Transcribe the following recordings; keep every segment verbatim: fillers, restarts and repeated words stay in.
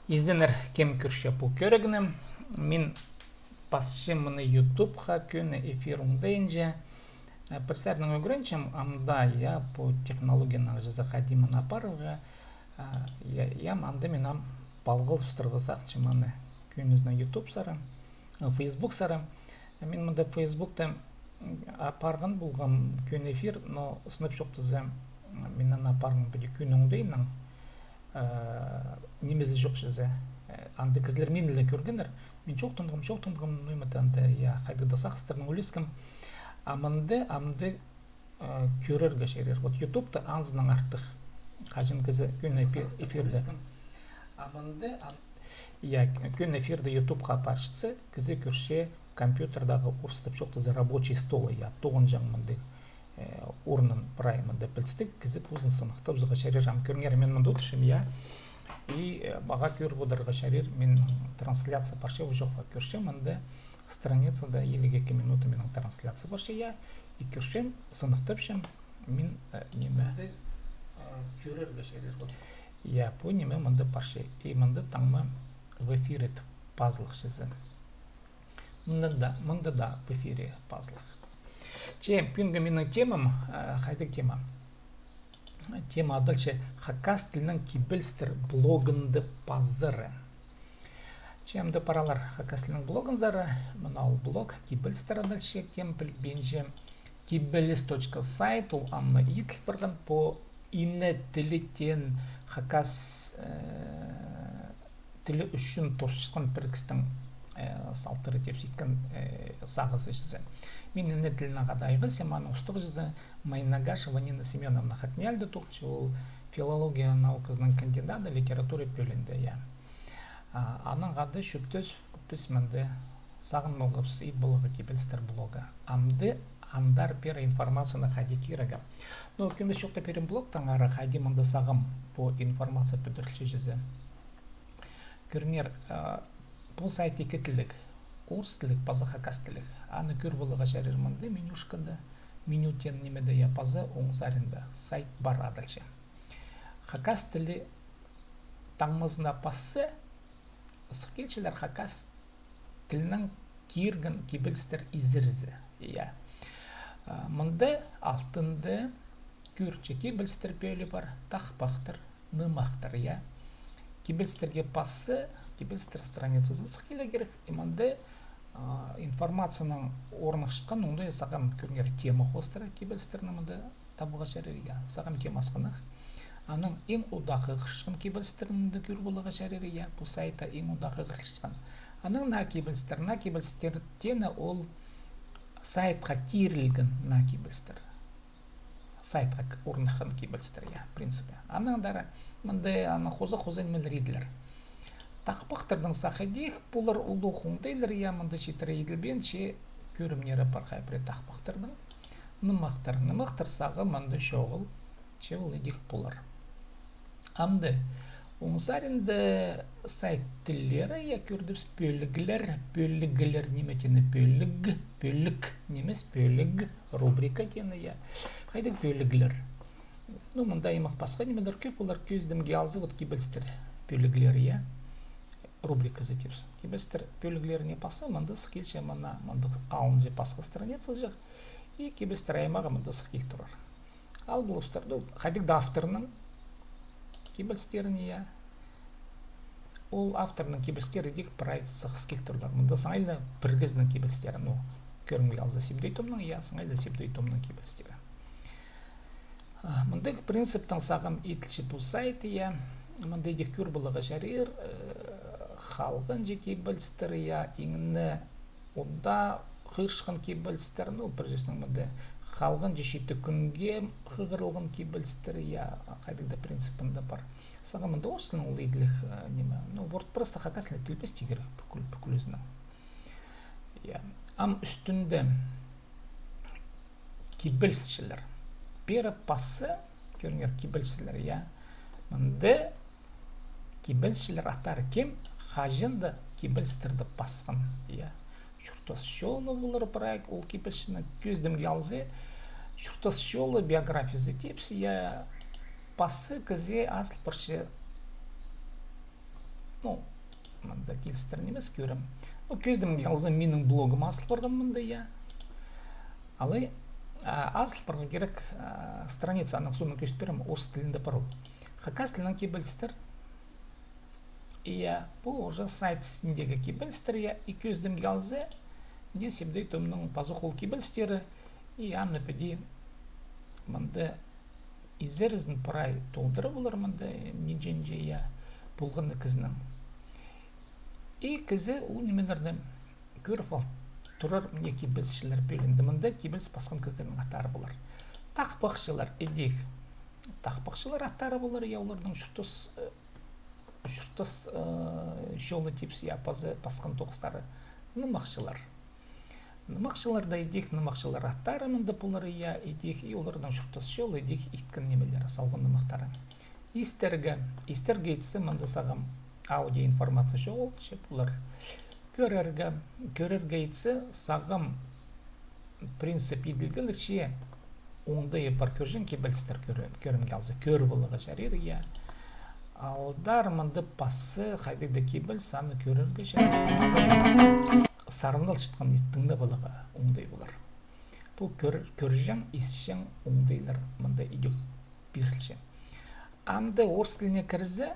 Изеннер, кем кӧрче пу кӧрігні. Мин пасчам мыны ютубха, кӧні эфир оңдайынҷа. Пір саринаң ӱгренчем ам даа, я, пу технологияны ағаа чізе хайди мыны апарарға. Я, я, анда мин ам палғалыстырарға сағынчам аны кӧнізінең ютуб сари, фейсбук сари. Мин мында фейсбукта апарған полғам кӧні эфир, но сынап чоохтаза, мин аны апарғам піди кӧні оңдайынаң, нимезі чох чізе. Анда кізілер мині ле кӧргеннер. Мин чоохтанғам, чоохтанғам, ну, ниме анда, я, хайдағ-да сағыстарнаң ӱлескем. А мында, амды кӧрерге чарир. Вот ютубта анзынаң артых. Хаҷан кізі кӧні эфирде. А мында, я, кӧні эфирде ютубха апарчатса, кізі кӧрче компьютердегі, орыстап чоохтаза, рабочий стол, я, тоғынҷаң мындағ орнын прай мында пілістіг, кізі позын сыныхтабызарға чарир. Ам кӧріңер, мин мында одырчам, я. И мағаа кӧріп одырарға чарир, мин трансляция парча ба, чох па, кӧрчем мында страницада илиг ікі минута минің трансляция парча, я, и кӧрчем, сыныхтапчам, мин, ниме. Кӧрерге чарир. Я, пу ниме мында парча. И мында таңма в эфире тіп пазылых чізе. Мында даа, мында даа в эфире пазылых. Че, пӱӱнгі минің темам, хайдағ тема? Тема адалча хакас тілінең кибелістер блогында пазары. Че амды паралар хакас тілінең блогынзар, мына ол блог, кибелістер адалча, кем пілбинче. Кибеліс точка сайт, ол ам на иділ парған, пу ине тілі теен хакас тілі ӱчӱн турчатхан пір кізінің салтары теп ситкен сағызы чізе. Мин ине тілінең хайди айғасчам, аның устағҷызы Майнагашева Нина Семёновна. Хакас тілінде тоғынча, ол филология науказының кандидаты, литература пӧлиинде, я. Анаң хада чӧптес піс мында сағын полғабыс ит поларға кибелістер блогы. Амды андар пеер информацияны хайди кирерге. Но кӧмес чоохтап пирем блогтаңар, хайди мында сағам пу информация пӱдірілче чізе. Кӧріңер, пу сайт ікі тілліг, орыс тілліг паза хакас тілліг. Аны кӧр поларға чарир мында менюшкада, меню теен нимеде, я, паза оң саринда сайт пар адалча. Хакас тілі таңмазына пасса, сых килчелер хакас тілінең кирген кибелістер изерізі. Я. Мында алтында кӧрче кибелістер пӧлии пар, тахпахтар, нымахтар, я. Кибелістерге пасса, кибелістер страницазы сых киле кирек. И мында информацияның орныхчатхан, оңдай сағам, кӧріңер, тема хоостыра кибелістерні мында табарға чарир, я. Сағам тема асхынах. Анаң иң удағ хығырчатхан кибелістерні мында кӧр поларға чарир, я. Пу сайтта иң удағ хығырчатхан. Анаң наа кибелістер, наа кибелістер теені ол сайтха кирілген наа кибелістер. Сайтха орныххан кибелістер, я, в принципе. Анаң даа мында аны хоза-хоза нимелер иділер. Тахпахтарның сах идӧк полар, улуғ оңдайлар, я, мында читіре иділбеен, че кӧрімнері пар хай пірее тахпахтарның. Нымахтар, нымахтар сағам мында чоғыл, че ол идӧк полар. Амды оң саринда сайт тіллері, я, кӧрдібіс, пӧліглер, пӧліглер, ниме теені пӧліг, пӧлік нимес, пӧліг, рубрика теені, я. Хайдағ пӧліглер? Ну, мында аймах пасха нимелер кӧп, олар кӧзідімге алза, вот кибелістер пӧліглері, я, рубриказы тіпчебіс. Кибелістер пӧліглеріне пасса, мында сых килче, мына, мында алынча пасха страницаҷах, и кибелістер аймағы мында сых кил турар. Ал полыбыстар, ну, хайдағ-да авторның кибелістеріне, я. Ол авторның кибелістері идӧк прай сығыс кил турлар. Мында саңай ла пір кізінің кибелістері, ну, кӧрімге алза Сибдей Томның, я, саңай ла Сибдей Томның кибелістері. Мындағ принциптең сағам иділче пу сайт, я. Мында идӧк кӧр поларға чарир, халғанҷы кибелістер, я, иң не удаа хығырчатхан кибелістер, ну, пір сӧснең, мында халғанҷы читі кӱнге хығырылған кибелістер, я, хайдағ-да принцип мында пар. Сағам мында орыс тілінең ол иділіг, ниме, ну, вордпресста хакас тіліне тілбестіг кирек пӱкӱл, пӱкӱлізінең. Я. Ам ӱстӱнде кибелісчілер. Пеер пасса, кӧріңер, кибелісчілер, я. Мында кибелісчілер аттары кем, хаҷан-да кибелістерді пасхан, я. Чуртас чолы полар прай ол кибелісчінің, кӧзідімге алза, Чуртас чолы, биографиязы тіпчебіс, я. Пасса кізі азыл парча Ну, мында килістіре нимес, кӧрем. Ну, кӧзідімге алзам, минің блогым азыл парған мында, я. Алай, а, азыл парған кирек, а, страница, аның соонаң кӧзіт пирем, орыс тілінде пар ол. Хакас тілінең кибелістер. Я, пу уже сайт істіндегі кибелістер, я, и кӧзідімге алза, мына Сибдей Томның пазох ол кибелістері, и аны піди мында изерізін прай толдыра полар мында, нинҷе-нинҷе, я, полғаны кізінің. И кізі ол нимелерні кӧріп ал турар, мына кибелісчілер пӧлиинде. Мында кибеліс пасхан кізілернің аттары полар. Тахпахчылар, идӧк. Тахпахчылар аттары полар, я, оларның чуртас, э, чуртас, э, чолы тіпче, я, паза пасхан тоғыстары. Нымахчылар. Нымахчылар даа идӧк, нымахчылар аттары мында полар, я, идӧк, и оларның чуртас чолы, идӧк иткен нимелері, салған нымахтары. Истерге, истерге итсе, мында сағам аудиоинформация чоғыл, че полар. Кӧрерге, кӧрерге итсе, сағам принцип иділгеліг, че оңдайы пар кӧрҷең кибелістер кӧре-, кӧрімге алза, кӧріп аларға чарир, я. Алдар мында пасса, хайдағ-да кибеліс, аны кӧрерге чарир. Сарнал чатхан ис тыңнап аларға оңдай полар. Пу кӧр-, кӧрҷең, исчең оңдайлар мында идӧк пирілче. Амды орыс тіліне кірзе,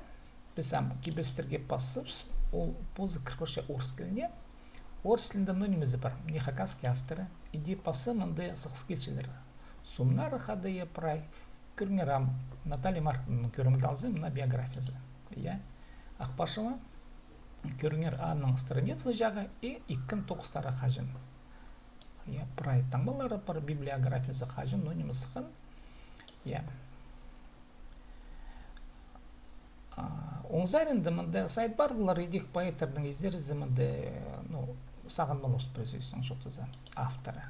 піс ам кибелістерге пассабыс, ол позы кір парча орыс тіліне. Орыс тілінде, ну, нимезі пар, мына хакасский авторы, иди пасса мында сығыс килчелер. Сомнары хада, я, прай. Кӧріңер, ам Наталья Марковнаның кӧрімге алза, мына биографиязы. Я. Ахпашева. Кӧріңер, аның страница чағы и иткен тоғыстары хаҷан. Я, прай таңмалары пар, библиографиязы хаҷан, ну, ниме сыххан. Я. А, оң саринда мында сайт пар, полар идӧк поэттернің изерізі мында, ну, сағынмалабыс, прежде всего, чоохтаза, авторы.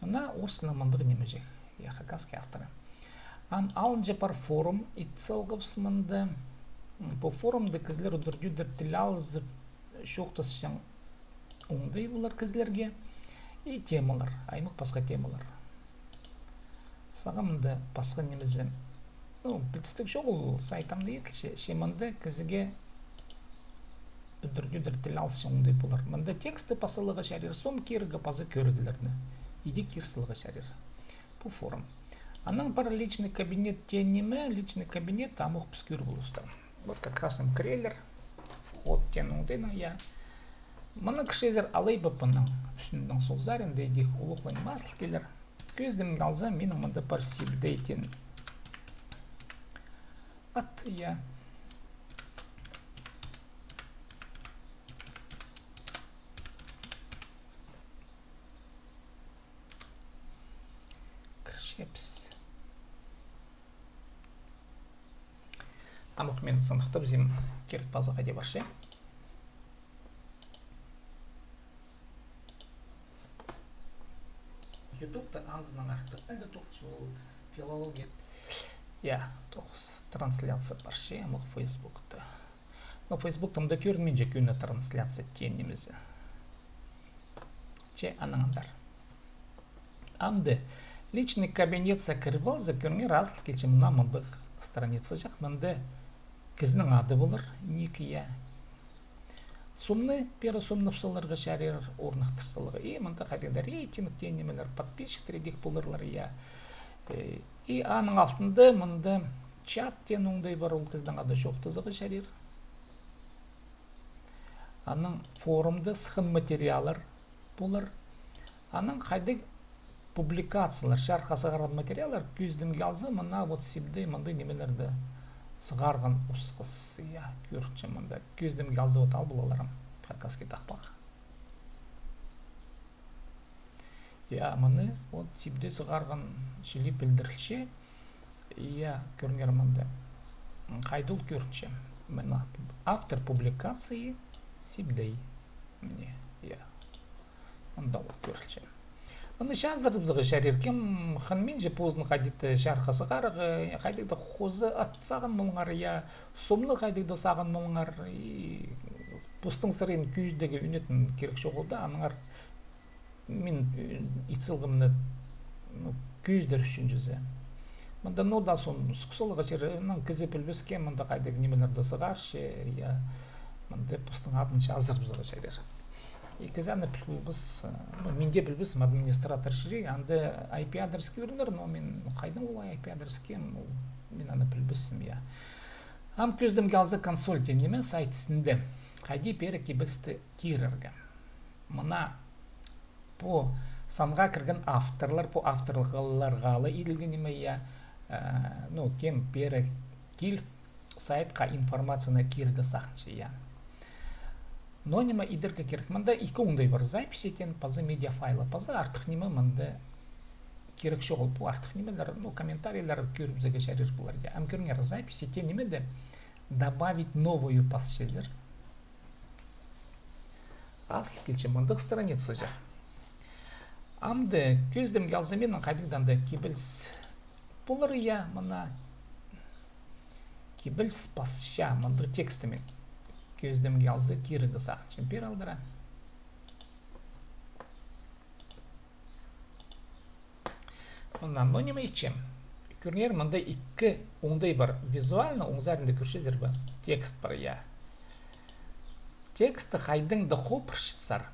Мына орыс тілінең мындағ нимеҷек, я, хакасский авторы. Ам алынҷа пар форум ит салғабыс мында. М, пу форумда кізілер удур-тӧдір тіл алызып, чоохтасчаң оңдай полар кізілерге. И темалар, аймах пасха темалар. Сағам мында пасха нимезі. Ну, пілдістіг чоғыл, сайтта ам даа иділче, че мында кізіге удур-тӧдір тіл алысчаң оңдай полар. Мында тексті пас саларға чарир, сом кирерге паза кӧріглерні. Иди кир саларға чарир. Пу форум. Анаң пар личный кабинет теен ниме, личный кабинет, ам ох піс кӧр полыбыстыр. Вот как раз ам кірерлер. Вход теен оңдайнаң, я. Мына кізілер алай ба пу аның ӱстӱнең сол саринда идӧк улуғланып азыл килер. Кӧзідімге алза, минің мында пар Сибдей теен ат, я. Кірчебіс. Амох мин сыныхтабызим, кирек паза хайди парча. Ютубта анзынаң артых. Анда тоғыс ол филология. Я, тоғыс трансляция парча, амох Фейсбукта. Но Фейсбукта мында кӧрінминче кӧні трансляция теен нимезі. Че анаң андар. Амды личный кабинетсер кіріп алза, кӧріңер, азыл килче мына мындағ страница чох, мында кізінің ады полар, ник, я. Сомны, пеер сомнап саларға чарир, орнахтыр саларға. И мында хайдағ-да рейтинг теен нимелер, подписчиктер идӧк поларлар, я. Э, и аның алтында мында чат теен оңдай пар, ол кізінің ады чоохтазарға чарир. Анаң форумда сыххан материаллар полар. Анаң хайдағ публикациялар, чарыхха сығарған материаллар, кӧзідімге алза, мына вот Сибдей мындағ нимелерні сығарған ус хыс, я, кӧрінче мында. Кӧзідімге алза, вот ал полалар ам, хакасский тахпах. Я, мыны вот Сибдей сығарған чіли пілдірілче. Я, кӧріңер мында. Хайда ол кӧрінче. Мына автор публикации Сибдей. Мына, я. Мында ол кӧрінче. Мыны чазырыбызарға чарир, кем хынминче позын хайдағ-да чарыхха сығарарға, хайдағ-да хоза ат сағын полыңар, я, сомны хайдағ-да сағын полыңар, и постың сырын кӧзідерге ӱнетін кирек чоғыл даа, аннаңар мин, э, ит салғам на, ну, кӧзідер ӱчӱн чізе. Мында, ну, даа сом сох саларға чарир, анаң кізі пілбеске, мында хайдағ нимелерні сығарча, я. Мында постың адын чазырыбызарға чарир. Ікізі аны пілбес, ну, мин дее пілбеспін, администратор чіли, анда I P адрес кӧрінер, но мин хайдаң ол I P адрес кем, ол, мин аны пілбеспін, я. Ам кӧзідімге алза, консоль теен ниме, сайт істінде. Хайди пеер кибелісті кирерге. Мына пу санға кірген авторлар, пу авторларға ла иділген ниме, я, э, ну, кем пеер кил сайтха информацияны кирерге сағынча, я. Но ниме идерге кирек? Мында ікі оңдай пар: записи теен, паза медиафайлы, паза артых ниме мында кирек чоғыл. Пу артых нимелер, ну, комментарийлер кӧрібізерге чарир полар, я. Ам кӧріңер, записи теен нимеде добавить новую пасчазар. Азыл килче мындағ страницаҷах. Амды кӧзідімге алза, минің хайдағ-да анда кибеліс полар, я, мына кибеліс пасча, мындағ тексті мин кӧзідімге алза, кирерге сағынчам пеер алдыра. Мына, но ниме итчем. Кӧріңер, мында ікі оңдай пар. Визуально, оң саринда кӧрчезер бе, текст пар, я. Тексті хайдаң даа хопырчатсар,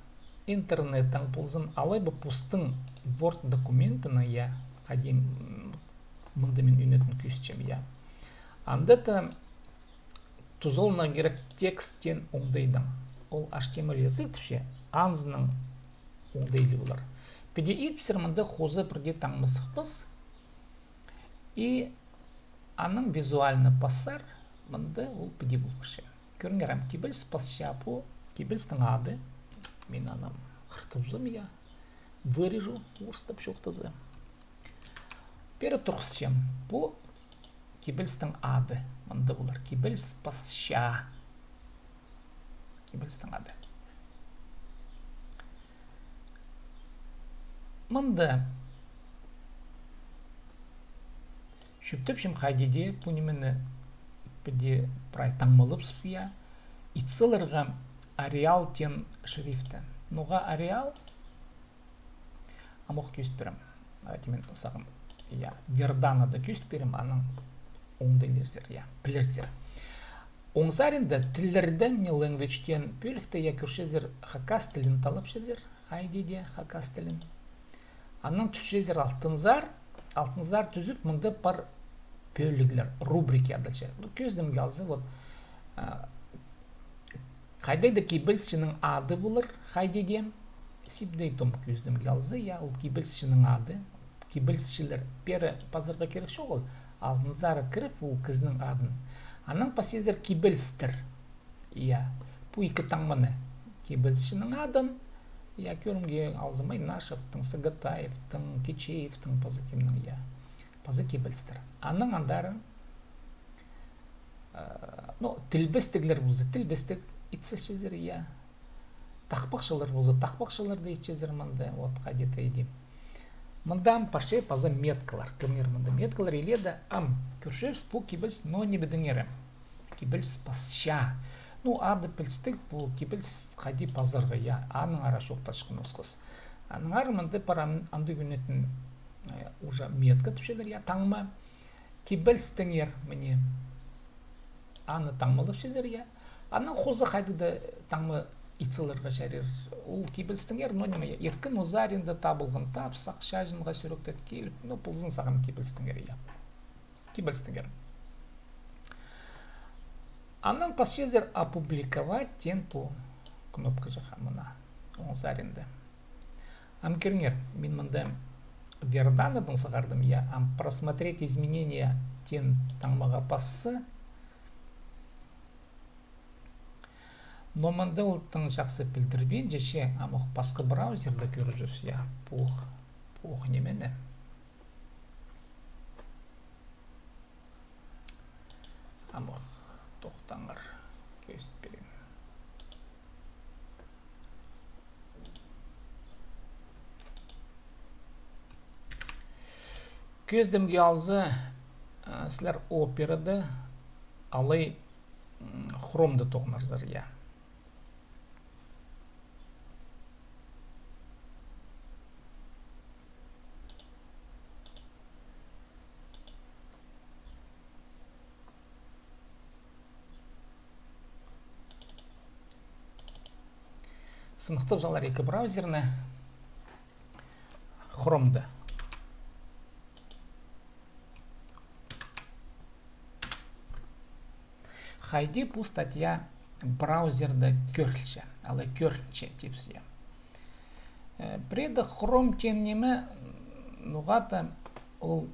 интернеттең ползын, алай ба постың Word документінің, я, хайди, м, мында мин ӱнетін кӧзітчем, я. Анда та тузаланарға кирек текст теен оңдайдаң. Ол H T M L язык тіпче, анзының оңдайлығ полар. Піди итпессер, мында хоза пірдее таңма сыхпас. И анаң визуально пассар, мында ол піди пол парча. Кӧріңер, ам кибеліс пасча, пу кибелістің ады. Мин аны хыртыбызам, я. Вырежу, орыстап чоохтаза. Пеер турғысчам. Пу кибелістің ады. Мында полар кибеліс пасча. Кибелістің ады. Мында чӧптепчем хайди дее пу нимені піди прай таңмалапчам, я. Ит саларға Arial теен шрифті. Ноға Arial? Ам ох кӧзіт пирем. Ати мин сағам, я, Верданада кӧзіт пирем, анаң оңдайларзар, я, пілерзер. Оң саринда тіллерде, мына language теен пӧлікте, я, кӧрчезер, хакас тілін таллапчазар, хайди дее хакас тілін. Анаң тӱсчезер алтынзар, алтынзар тӱзіп, мында пар пӧліглер, рубрики адалча. Ну, кӧзідімге алза, вот, а, хайдағ-да кибелісчінің ады полар, хайди дее. Сибдей том кӧзідімге алза, я, ол кибелісчінің ады. Кибелісчілер пеер пазарға кирек чоғыл. Алтынзар кіріп, ол кізінің адын. Анаң пасчазар кибелістер. Я, пу ікі таңманы. Кибелісчінің адын, я, кӧрімге алза, Майнашевтің, Сагатаевтың, Кичеевтің, паза кемнің, я. Паза кибелістер. Анаң андар, э, ну, тілбестіглер полза, тілбестіг ит салчазар, я. Тахпахчылар полза, тахпахчыларны итчезер мында, вот, хайди-да иди. Мында ам парча паза меткалар. Кӧріңер, мында меткалар илееде. Ам кӧрчебіс, пу кибеліс, но ниме тидіңер. Кибеліс пасча. Ну, ады пілістіг, пу кибеліс хайди пазарға, я, аннаңар чоохтасчатхан осхас. Аннаңар мында пар ан-, андағ ӱнетін, э, уже метка тіпчелер, я, таңма. Кибелістеңер, мына. Аны таңмалапчазар, я. Анаң хоза хайдағ-да таңма ит саларға чарир. Ол кибелістеңер, но ниме, я, иркін узаринда табылған тап, сах чаҷынға сӱректеп киліп, ну, ползын сағам кибелістеңер, я. Кибелістеңер. Анаң пасчазар опубликовать теен пу кнопкаҷахха, мына, оң саринда. Ам кӧріңер, мин мында Верданадаң сығардым, я, ам просмотреть изменения теен таңмаға пасса. Но мында ол тың чахсы пілдірбинче, че ам ох пасха браузерде кӧрібіс, я, пу ох, пу ох нимені. Ам ох, тохтаңар, кӧзіт пирем. Кӧзідімге алза, а, сірер Операда алай, м, Хромда тоғынарзар, я. Сыныхтап салар ікі браузерні. Хромда. Хайди пу статья браузерде кӧрілче, алай кӧрінче тіпче. Э, пірее Хром теен ниме, ноға-да ол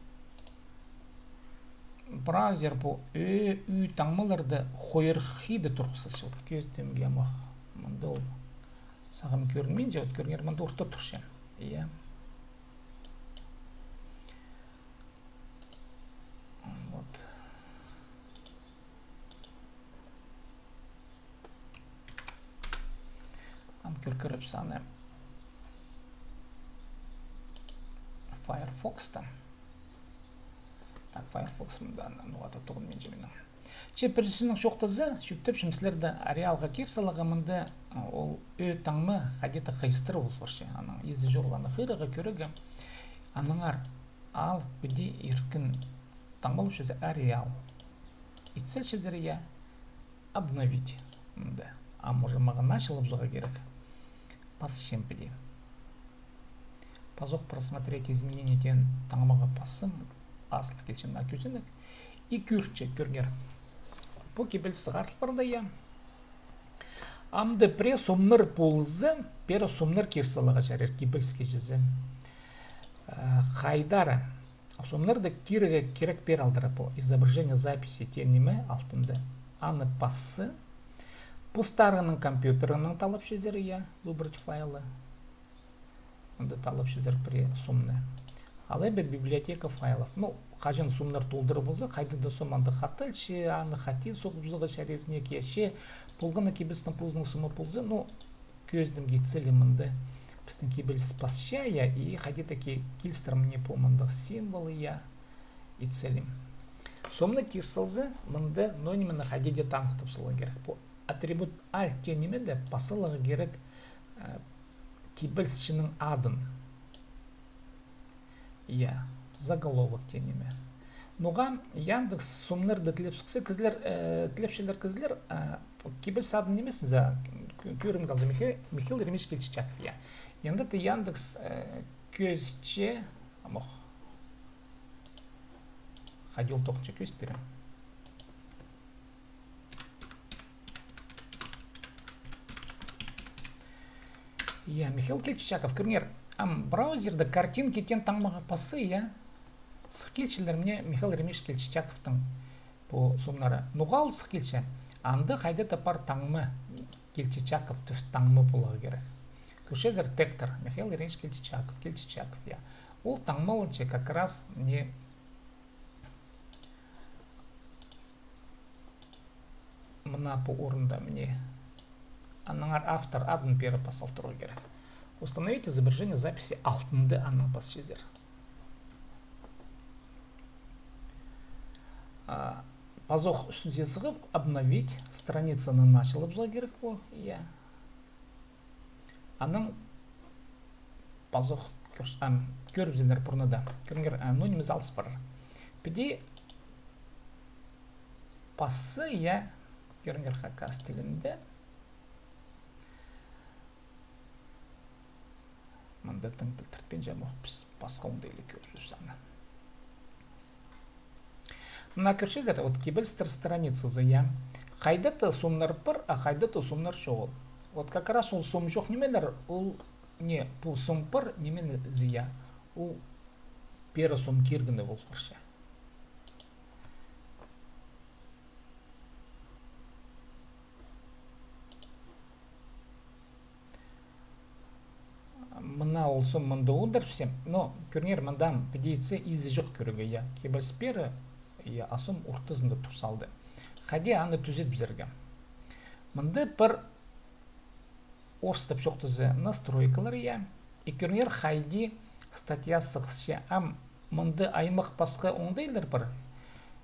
браузер пу ӧӧ, ӱ таңмаларды хойырхиды турғыс салча. Кӧзідімге, амох. Мында ол сағам кӧрінминче, вот кӧріңер, мында орта турча. Иә. Вот. Ам кӧр-, кӧріп саны. Firefoxта. Так, Firefox мында, ноға-да тоғынминча минің. Че пірсінің чоохтаза, чӧптепчем сірерді ареалға кир саларға, мында, а, ол ӧӧ таңма хайди-да хайыстыра ол парча. Анаң изі чоғыл аны хығырарға кӧрерге. Аннаңар ал піди иркін таңмалапчазар ареал. Итсечезер, я, обновить. Мында. Ам уже мағаа началыбызарға кирек. Пасчам піди. Пазох просмотреть изменения теен таңмаға пассам, азыл килчем на кӧзенек. И кӧрче, кӧріңер. Пу кибеліс сығарыл парды, я. Амды пірее сомнар полза, пірее сомнар кир саларға чарир кибеліске чізе. Э, хайдар. Сомнарды кирерге кирек пеер алдыра пу изображение записи теен ниме алтында. Аны пасса. Постарыңның компьютеріңнең таллапчазар, я, выбрать файлы. Анда таллапчазар пірее сомны. Алай ба библиотека файлов. Ну, хаҷан сомнар толдыра полза, хайдағ-да сом анда хаталча, аны хати соғыбызарға чарир, не кирек, че полған на кибелістің позының сомы полза, ну, кӧзідімге, итсе ле мында пістің кибеліс пасча, я, и хайди-да ки-, килістірімге пу мындағ символы, я, итсе ле. Сомны кир салза, мында, ну, нимені хайди-да таныхтап саларға кирек. Пу атрибут alt теен нимеде пас саларға кирек, э, кибелісчінің адын. Я, заголовок теен ниме. Ноға Яндекс сомнарды тілеп сыхса, кізілер, э, тілепчелер кізілер, э, кибеліс адын нимезін за, кӧ-, кӧрімге алза, Михе-, Михаил Еремеевич Кильчичаков, я. Анда та Яндекс, э, кӧзітче, амох. Хайди ол тоғынча, кӧзіт пирем. Я, Михаил Кильчичаков, кӧріңер, ам браузерде картинки теен таңмаға пасса, я. Сых килчелер мына Михаил Еремеевич Кильчичаковтың пу сомнары. Ноға ол сых килче? Анда хайда-да пар таңма, Кильчичаков тіп таңма поларға кирек. Кӧрчезер, тегтер, Михаил Еремеевич Кильчичаков, Кильчичаков, я. Ол таңмаланча как раз мына Мына пу орында, мына. Аннаңар автор адын пеер пас салтырарға кирек. Установить изображение записи алтында анаң пасчазар. А, пазох ӱстӱнзер сығып, обновить, страницаны началыбызарға кирек пу, я. Анаң пазох кӧр-, ам, кӧрібізелер пурнада. Кӧріңер, а, ну, нимес алыс парар. Піди пасса, я, кӧріңер, хакас тілінде. Мында тың пілдіртпинчем ох, піс пасха оңдайлы кӧрібіс аны. Мына кӧрчезер, вот кибелістер страницазы, я. Хайда-да сомнар пар, а хайда-да сомнар чоғыл. Вот как раз ол сом чох нимелер, ол не, пу сом пар нимені зия. Ол пеер сом киргені пол парча. Мына ол сом мында одырыбысча. Но, кӧріңер, мында ам піди итсе изі чох кӧрерге, я. Кибеліс пеер, я, а сом ортызында тур салды. Хайди аны тӱзедібізерге. Мында пір орыстап чоохтаза настройкалар, я. И кӧріңер, хайди статья сығысча. Ам мында аймах пасха оңдайлар пар.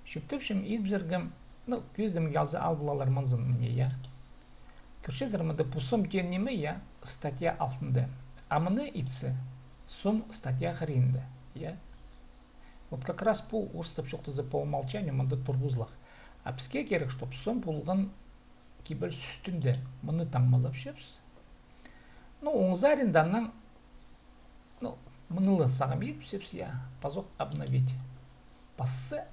Чӧптепчем итібізерге, ну, кӧзідімге алза, ал полалар мынзын мына, я. Кӧрчезер, мында пу сом теен ниме, я, статья алтында. А мыны итсе, сом статья хыринда, я. Вот как раз пу орыстап чоохтаза по умолчанию мында турғызылах. А піске кирек, чтоб сом полған кибеліс ӱстӱнде. Мыны таңмалапчабыс. Ну, оң саринда анаң, ну, мыны ла сағам идібізербіс, я, пазох обновить. Пасса,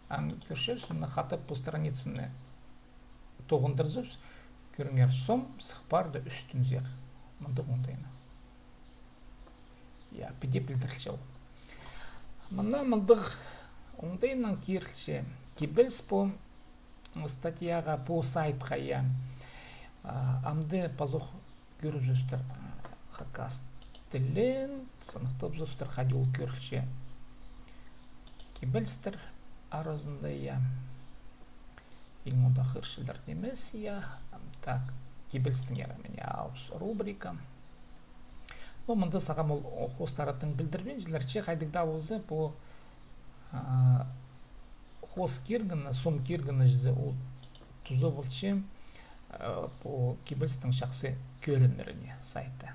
ам кӧрчебіс, мына хатап пу страницаны тоғындырзабыс, кӧріңер, сом сых парды ӱстӱнзер. Мындағ оңдайнаң. Я, піди пілдірілче ол. Мына мындағ оңдайнаң кирілче кибеліс пу статьяға, пу сайтха, я. А, амды пазох кӧрібізербістер, а, хакас тілін, сыныхтабызарбыстар, хайди ол кӧрілче кибелістер аразында, я. Иң оңдах ирчілер нимес, я. Так, кибелістің, я, мына алып рубрика. Ну, мында сағам ол хоостары тың пілдірбинчелер, че хайдағ даа полза, пу, а, хоос киргені, сум киргені чізе, ол туза полча, а, пу кибелістің чахсы кӧрінеріне сайты.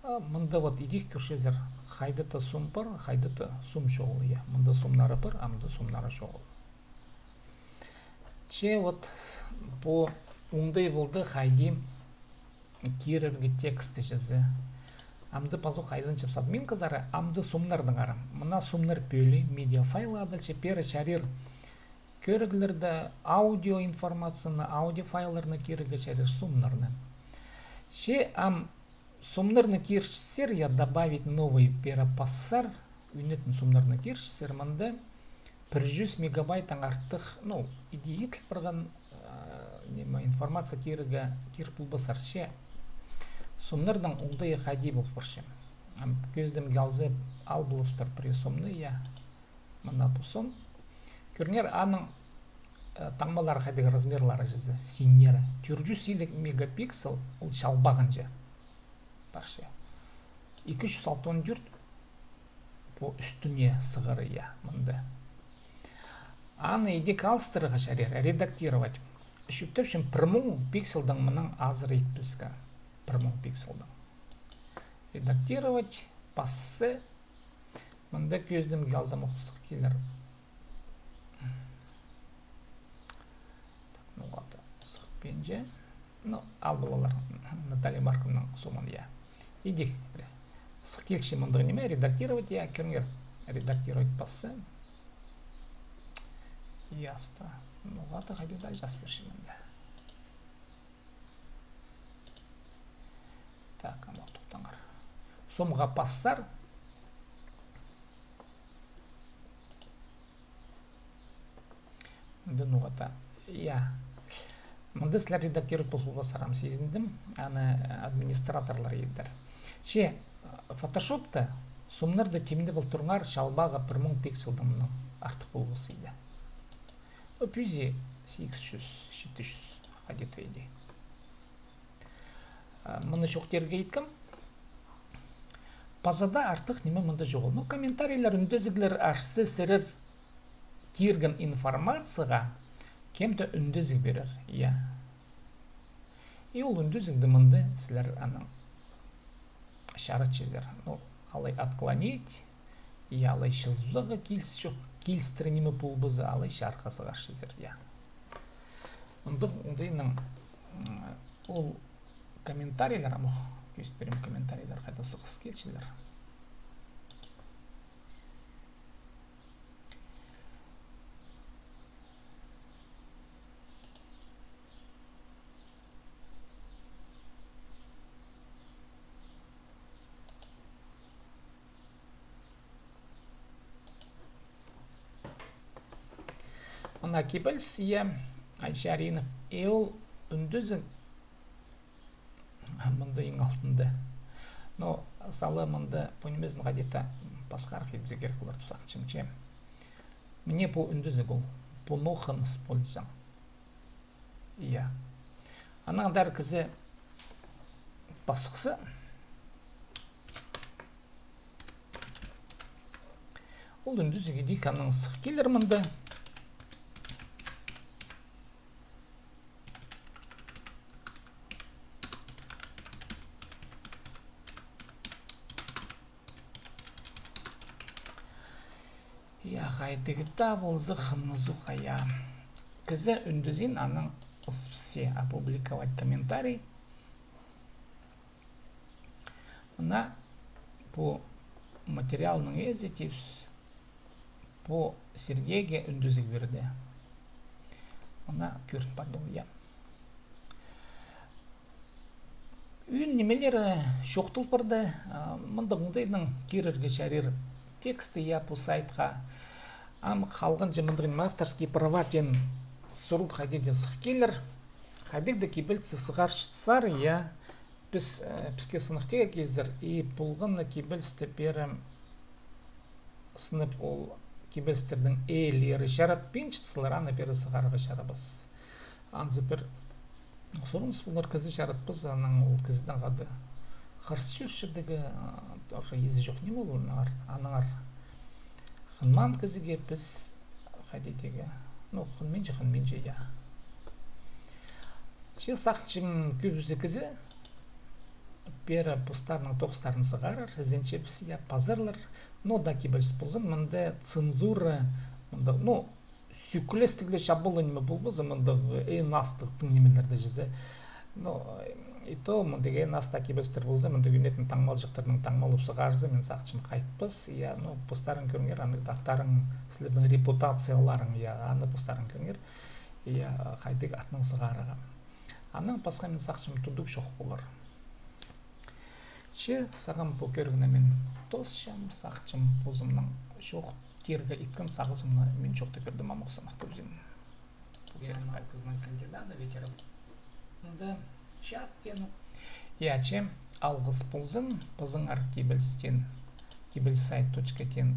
А мында вот идӧк кӧрчезер, хайда-да сум пар, хайда-да сум чоғыл, я. Мында сумнары пар, а мында сумнары чоғыл. Че вот пу оңдай полды, хайди кирерге тексті чізе. Амды пазох айланчабыс админказар, амды сумнарнаң ара. Мына сумнар пӧлии, медиафайл адалча, пеер чарир кӧріглерні, аудиоинформацияны, аудиофайларны кирерге чарир, сумнарны. Че ам сумнарны кирчетсер, я, добавить новый пеер пассар, ӱнетін сумнарны кирчетсер, мында пір чӱс мегабайттаң артых, ну, иди иділ парған, э, ниме, информация кирерге, кир полбассар, че. Сумнарның оңдайы хайди пол парча. Ам кӧзідімге алза, ал полыбыстар пір сумны, я. Мына пу сум. Кӧріңер, аның, э, таңмалары хайдағ, размерлары чізе, синнері. Тӧрт чӱс илиг мегапиксел, ол чалбағынҷа парча. Ікі чӱс алтон тӧрт пу ӱстӱне сығара, я, мында. Аны идӧк алыстырарға чарир, редактировать. Чӧптепчем пір муң пикселдең мынаң азыра итпеске. Пір муң пикселдең. Редактировать, пасса, мында кӧзідімге алзам, ох, сых килер. Так, ноға-да сых пинче. Ну, ал полалар Наталья Марковнаның сомын, я. Идӧк. Сых килче мындағ ниме, редактировать, я, кӧріңер. Редактировать пасса. Ясно. Ноға-да хайди даа час пирче мында. Так, ам тохтаңар. Сомға пассар. Мында ноға-да. Я. Мында сірер редактировать пол полбассар, ам сизіндім. Аны администраторлар идер. Че, фотошопта сомнарны тимнеп ал турыңар, чалбағы пір муң пикселдең мынаң артых полбас иді. Ну, пӱӱзі сигіс чӱс, читі чӱс, хайди-да иди. А, мыны чоохтирға иткем. Паза даа артых ниме мында чоғыл. Ну, комментарийлер, ӱндезіглер, аш сірер кирген информацияға кем-де ӱндезіг пирер, я. И ол ӱндезігні мында сірер анаң чарытчазар. Ну, алай отклонить, я, алай чазарға киліс чох, килістіре ниме полбаза, алай чарыхха сығарчазар, я. Андағ оңдайнаң, м, ол комментарийлер, ам ох, кӧзіт пирем, комментарийлер хайда сығыс килчелер. Мына кибеліс, я, Айчаринов. И ол ӱндезіг мында иң алтында. Но сала мында пу нимезін хайди-да пасхарах идібізерге кирек полар тіп сағынчам, че. Мына пу ӱндезіг ол. Пу ноға используем. Я. Анаң даа кізі пасхаза. Ол ӱндезіг идӧк анаң сых килер мында. Я, хайдағ даа полза, хынызуға, я. Кізі ӱндезін анаң Все, опубликовать комментарий. Мына пу материалның ээзі тіпче, пу Сергейге ӱндезіг пирді. Мына кӧрін парды ол, я. Ӱн нимелері чоохтал парды, а, мындағ оңдайнаң кирерге чарир тексті, я, пу сайтха. Ам халғанҷы мындағ авторский права теен сурығ хайди даа сых килер. Хайдағ даа кибелісті сығарчатсар, я, піс, э, піске сыныхтирға килзер, и полған на кибелісті пеер сынап, ол кибелістернің ээлері чаратпинчатсалар, аны пеер сығарарға чарабас. Анзы пір сурыныс полар: кізі чаратпас, анаң ол кізідең хада хырыс чӧрче тігі, а, тоже изі чох ниме ол, аннаңар, аннаңар хынмаан кізіге піс хайди тігі, ну, хынминча, хынминча, я. Че сағынчам, кӧбізі кізі пеер постарының тоғыстарын сығарар, ізенчебіс, я, пазарлар. Но даа кибеліс ползын, мында цензура, мында, ну, сӧкілістіг ле чабылған ниме полбаза, мындағ, э, астығ тың нимелерді чізе. Но, э, и то, мындағ астығ кибелістер полза, мындағ ӱнетін таңмалҷахтарның таңмалап сығарза, мин сағынчам, хайтпас, я, ну, постарың кӧріңер, андағ аттарың, сірернің репутацияларың, я, аны постарың кӧріңер, я, хайдағ атнаң сығарарға. Анаң пасха, мин сағынчам, тудығ чох полар. Че сағам пу кӧрігні мин тоосчам, сағынчам, позымның чоох тирге иткем сағызымны мин чоохтап пирдім, амох санахтап ӧзім. Пу кӧрігні кізінің кандидаты ветеран. Мында чат теен. Я, че, алғыс ползын, пазыңар кибелістең, кибеліс сайт точка теен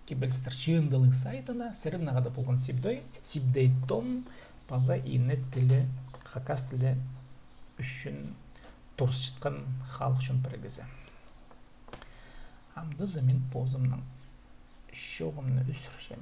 кибелістер чыындылығ сайтына, сірернең хада полған Сибдей, Сибдей Том, паза ине тілі, хакас тілі ӱчӱн турысчатхан халых чон пірігізі. Амды за мин позымның чооғымны ӱсӱрчем.